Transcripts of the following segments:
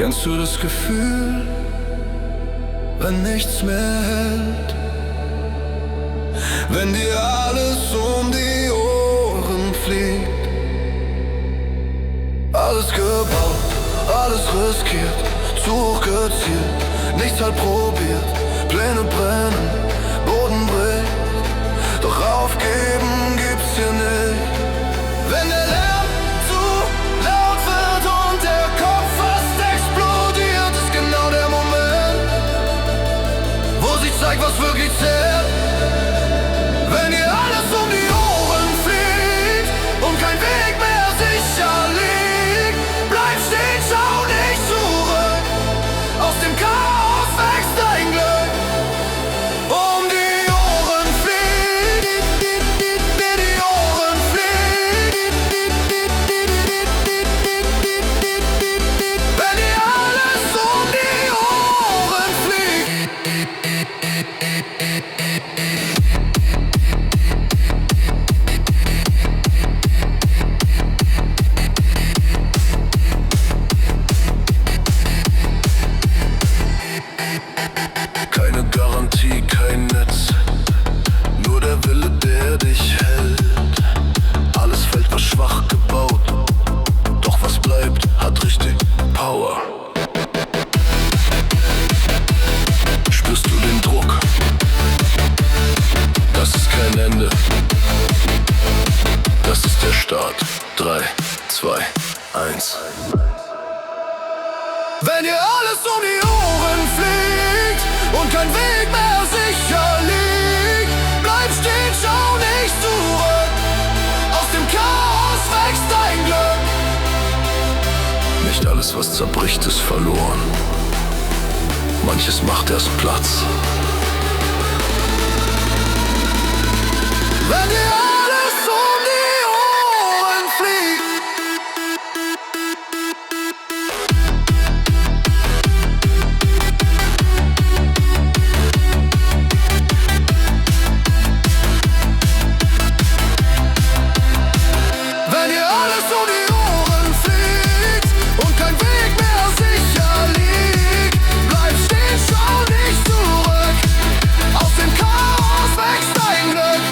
Kennst du das Gefühl, wenn nichts mehr hält? Wenn dir alles um die Ohren fliegt? Alles gebaut, alles riskiert, zu hoch gezielt, nichts halt probiert. Pläne brennen, Boden bricht, doch aufgeben gibt's hier nicht. Wenn der Lärm zu laut wird und der Kopf fast explodiert, ist genau der Moment, wo sich zeigt, was wirklich zählt. Wenn dir alles um die Ohren fliegt und kein Weg mehr sicher liegt, bleib stehen, schau nicht zurück. Aus dem Chaos wächst dein Glück. Um die Ohren fliegt, dir die Ohren fliegt. Wenn dir alles um die Ohren fliegt. Keine Garantie, kein Netz, nur der Wille, der dich hält. Alles Feld war schwach gebaut, doch was bleibt, hat richtig Power. Spürst du den Druck? Das ist kein Ende, das ist der Start. 3, 2, 1. Wenn dir alles um die Ohren fliegt und kein Weg mehr sicher liegt, bleib stehen, schau nicht zurück. Aus dem Chaos wächst dein Glück. Nicht alles, was zerbricht, ist verloren. Manches macht erst Platz. Wenn dir alles um die Ohren fliegt. Wenn dir alles um die Ohren fliegt und kein Weg mehr sicher liegt, bleib stehen, schau nicht zurück. Aus dem Chaos wächst dein Glück.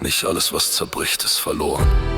Nicht alles, was zerbricht, ist verloren.